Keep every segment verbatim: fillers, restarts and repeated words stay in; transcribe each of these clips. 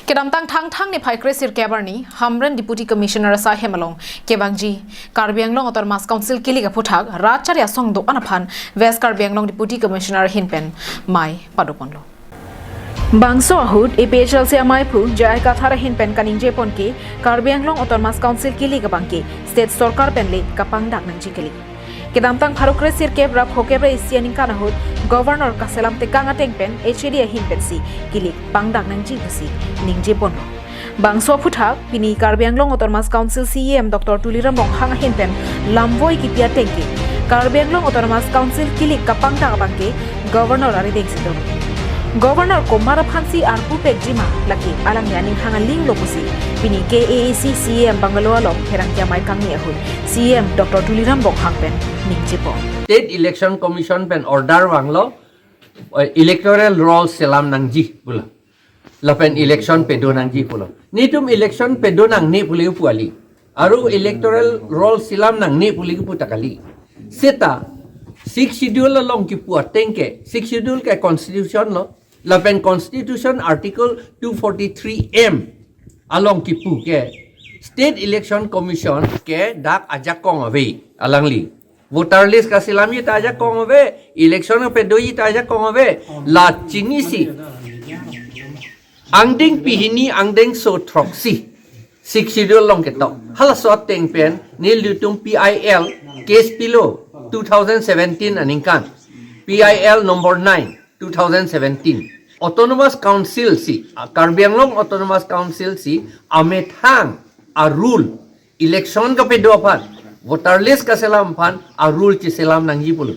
Kedamtang Thangthang niphai kre sirkep arni Hamren Deputy Commissioner asaihem along kevangji Karbi Anglong Autonomous Council kilik aphuthak rat chari asong do-an aphan West Karbi Anglong Deputy Commissioner ahin pen mei padoponlo. Bangso ahut A P H L C amaiphu J I Kathar ahin pen kaningje pon ke Karbi Anglong Autonomous Council kilik abang ke state sorkar pen le kapangdak nangji kali. Kedamtang pharo kre sirkep ra phokep ra isi aningkan ahut Governor kaselam tekang ateng pen H A D ahin pensi kilik pangdak nangji pusi ningje ponlo. Bangso aphuthak pini Karbi Anglong Autonomous Council C E M Doctor Tuliram Ronghang ahin pen lamvoi kipi ateng ke Karbi Anglong Autonomous Council kilik kapangdak abang ke Governor arideng si do. Governor komat aphansi arpu pekji ma lake alangli aning hang aling lo pusi pini K A A C C E M Bungalow along pherangke amei kangni ahut C E M Doctor Tuliram Ronghang pen ningje pon. State Election Commission pen order vanglo, eh, electoral roll selam nangji pulo. Lapen election pedo nangji pulo. Netum election pedo nangne pule pu kali. Aru electoral roll selam nangne pule pu ta kali. Seta Sixth Schedule along kipu ateng ke, Sixth Schedule ke constitution lo. Lapen Constitution Article two forty-three M along kipu ke State Election Commission ke dak ajakong ave alangli. Voter list kaselamji ta ajakong ave, election kapedoji ta ajakong ave, la chinisi. Angdeng pehini angdengso throksi. Sixth Schedule along ketok. Halaso ateng pen nelitum P I L case pilo two thousand seventeen aningkan. P I L number nine, two thousand seventeen. Autonomous Council si, ah, Karbi Anglong Autonomous Council si amethang a rule election kapedo aphan, voter list kaselam aphan a rule chiselam nangji pulo.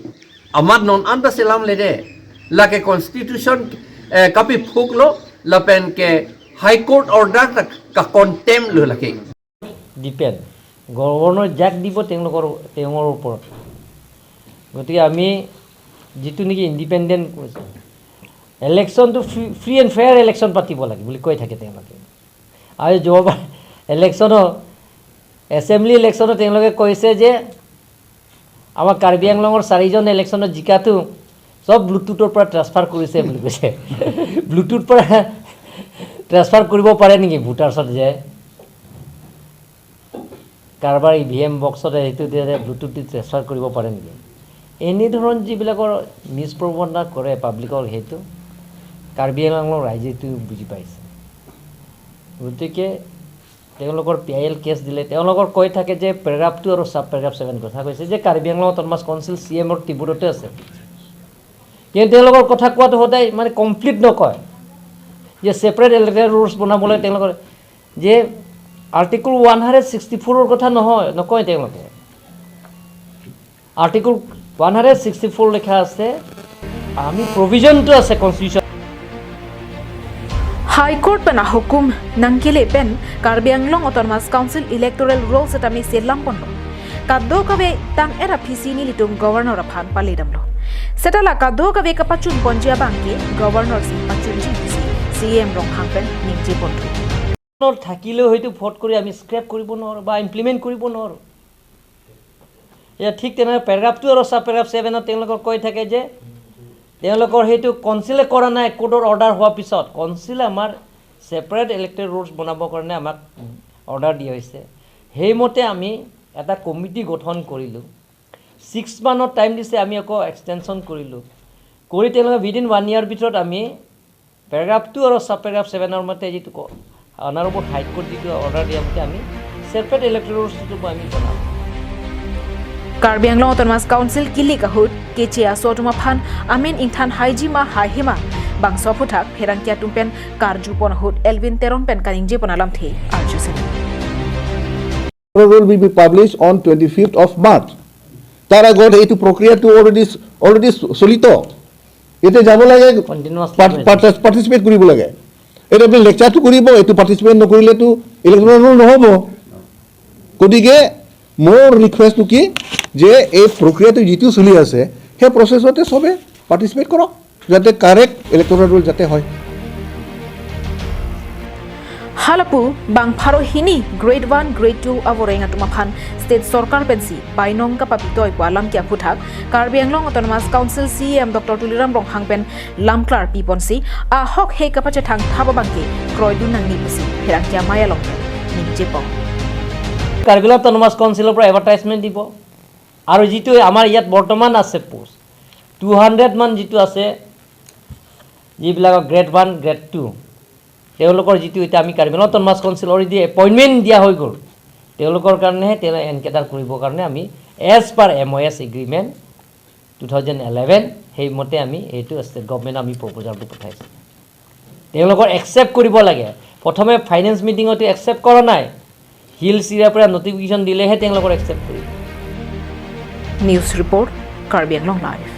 Amat non anta selamledet. Lake constitution, eh, kapephuklo lapen ke High Court order ta ka-contempt lo lake. Depend. Governor যাক দিব তেওঁলোকৰ, তেওঁৰ ওপৰত। গতিকে আমি যিটো নেকি ইণ্ডিপেণ্ডেণ্ট ইলেকশ্যনটো free free and fair election পাতিব লাগে বুলি কৈ থাকে তেওঁলোকে। আৰু যোৱাবাৰ ইলেকশ্যনৰ, এছেম্বলি ইলেকশ্যনত তেওঁলোকে কৈছে যে আমাৰ কাৰ্বি আংলঙৰ চাৰিজন ইলেকশ্যনত জিকাটো চব ব্লুটুথৰ পৰা ট্ৰেন্সফাৰ কৰিছে বুলি কৈছে। ব্লুটুথ পৰা ট্ৰেন্সফাৰ কৰিব পাৰে নেকি ভোটাৰ্ছত যে কাৰোবাৰ ই ভি এম বক্সত সেইটো দিয়ে যে ব্লুটুথ দি ট্ৰেন্সফাৰ কৰিব পাৰে নেকি? এনেধৰণ যিবিলাকৰ মিছপ্ৰপগেণ্ডা কৰে পাব্লিকৰ, সেইটো কাৰ্বি আংলঙৰ ৰাইজেতো বুজি পাইছে। গতিকে তেওঁলোকৰ পি আই এল কেছ দিলে, তেওঁলোকৰ কৈ থাকে যে পেৰাগ্ৰাফ টু আৰু ছাব পেৰাগ্ৰাফ ছেভেন কথা কৈছে যে কাৰ্বি আংলং অট'নমাছ কাউন্সিল চি এমৰ টিবোৰ্ডতে আছে। কিন্তু তেওঁলোকৰ কথা কোৱাটো সদায় মানে কমপ্লিট নকয় যে ছেপাৰেট ইলেক্টৰেল ৰুলছ বনাবলৈ তেওঁলোকৰ যে আৰ্টিকল ওৱান হাণ্ড্ৰেড ছিক্সটি ফ'ৰৰ কথা নহয়, নকয় তেওঁলোকে। Article one hundred sixty four লিখা আছে, আমি প্ৰভিজনটো আছে constitution. High Court pen ahukum nangkele pen Karbi Anglong Autonomous Council Electoral Roll setame selam ponlo. Kadokave tang-et aphisi nelitum Governor aphan paledamlo. Seta la kadokave kapachun ponji abang ke Governor si pachunji pusi C E M Ronghang pen ningje ponthu. থাকিলেও সেইটো ফট কৰি আমি স্ক্ৰেপ কৰিব নোৱাৰোঁ বা ইমপ্লিমেণ্ট কৰিব নোৱাৰোঁ। এয়া ঠিক তেনেদৰে পেৰাগ্ৰাফ টু আৰু ছাব পেৰাগ্ৰাফ ছেভেনত তেওঁলোকৰ কৈ থাকে যে তেওঁলোকৰ সেইটো কাউন্সিলে কৰা নাই, কোৰ্টৰ অৰ্ডাৰ হোৱাৰ পিছত কাউন্সিলে আমাৰ ছেপাৰেট ইলেক্টৰেল ৰুলছ বনাবৰ কাৰণে আমাক অৰ্ডাৰ দিয়া হৈছে। সেইমতে আমি এটা কমিটি গঠন কৰিলোঁ, ছিক্স মান্থৰ টাইম দিছে, আমি আকৌ এক্সটেনশ্যন কৰিলোঁ। কৰি তেওঁলোকে উইদিন ওৱান ইয়েৰ ভিতৰত আমি পেৰাগ্ৰাফ টু আৰু ছাব পেৰাগ্ৰাফ ছেভেনৰ মতে যিটো ক- অনাৰেবল হাই কোৰ্ট যিটো অৰ্ডাৰ দিয়া মতে আমি ছেপাৰেট ইলেক্টৰেল ৰুলছটো আমি বনাম। Karbi Anglong Autonomous Council kilik ahut keche aso atum aphan amen ingthan haiji ma haihima bangso aphuthak pherangke atum pen karju pon ahut Elwin Teron pen kaningje pon alamthe arjusi. Rule will be published on twenty-fifth of March. তাৰ আগত এইটো প্ৰক্ৰিয়াটো already already চলিত। এতিয়া যাব লাগে, Continuously part- part- participate কৰিব লাগে। এতিয়া আপুনি লেকচাৰটো কৰিব, এইটো পাৰ্টিচিপেট নকৰিলেতো ইলেক্টৰেল ৰুল নহ'ব। গতিকে মোৰ ৰিকুৱেষ্টটো কি যে এই প্ৰক্ৰিয়াটো যিটো চলি আছে সেই প্ৰচেছতে সবে পাৰ্টিচিপেট কৰক, যাতে কাৰেক্ট ইলেক্টৰেল ৰুল যাতে হয়। Halapu bang pharo hini grade one, grade two avoreng atum aphan state sorkar pensi bainong kapapitoi pu alam ke aphuthak Karbi Anglong Autonomous Council C E M Doctor Tuliram Ronghang pen lamklar piponsi ahok he kapachethang thap abangke kroidun nangji pusi pherangke amei along pen ningjepon. Karbi Anglong autonomous কাউন্সিলৰ পৰা এডভাৰটাইজমেণ্ট দিব। আৰু যিটো আমাৰ ইয়াত বৰ্তমান আছে post two hundred মান যিটো আছে, যিবিলাকৰ গ্ৰেড ওৱান, গ্ৰেড টু, তেওঁলোকৰ যিটো এতিয়া আমি Karbi Anglong autonomous council already appointment দিয়া হৈ গ'ল, তেওঁলোকৰ কাৰণেহে তেওঁ এনকেডাৰ কৰিবৰ কাৰণে আমি এজ পাৰ এম অ' এছ এগ্ৰিমেণ্ট টু থাউজেণ্ড ইলেভেন, সেইমতে আমি এইটো ষ্টেট গভৰ্ণমেণ্টক আমি প্ৰপ'জালটো পঠাইছোঁ। তেওঁলোকৰ একচেপ্ট কৰিব লাগে। প্ৰথমে ফাইনেন্স মিটিঙতো একচেপ্ট কৰা নাই, হিলছ এৰিয়াৰ পৰা নটিফিকেশ্যন দিলেহে তেওঁলোকৰ একচেপ্ট কৰিব। News report, Karbi Anglong Live.